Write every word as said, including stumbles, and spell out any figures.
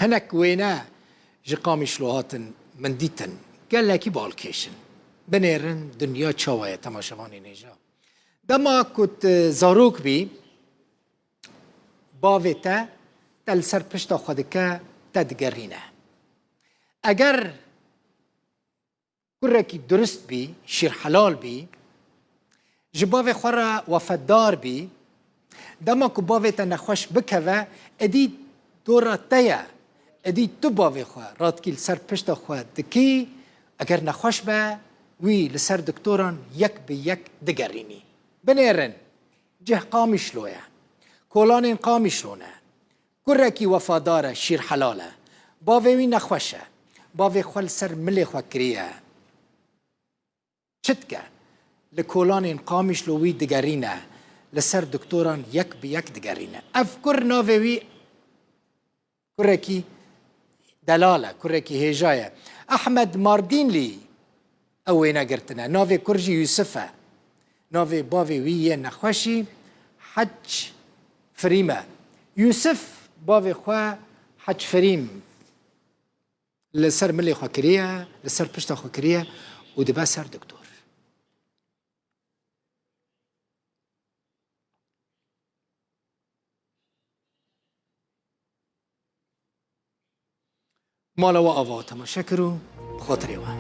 Hinek wêne ji Qamişlo hatin min dîtin. Gelekî balkêş in. Binêrin dinya çawa ye temaşevanên hêja. Dema ku tu zarok bî, bavê te, te li ser pişta xwe dike, te digerîne. Eger kurekî durist bî, şîrhelal bî, ji bavê xwe re wefadar bî, dema ku bavê te nexweş bikeve, êdî dora te ye, êdî tu bavê xwe radikî li ser pişta xwe dikî, eger nexweş be, wî li ser doktoran yek bi yek digerînî. Binêrin, cih Qamişlo ye, kolanên Qamişlo ne. Kurekî wefadar e, şîrhelal e. Bavê wî nexweş e. Bavê xwe li ser milê xwe kiriye. Çi dike? Li kolanên Qamişlo wî digerîne. Li ser doktoran yek bi yek digerîne. Ev kur navê wî kurekî delal e, kurekî hêja ye. Ehmed Mardînlî ew wêne girtine. Navê kur jî Yûsif e. Navê bavê wî yê nexweşî Hec Firîm e. Yûsif bavê xwe Hec Firîm li ser milê xwe kiriye, li ser pişta xwe kiriye û dibe ser doktor. Mala we ava temaşe kir û bi xatirê we.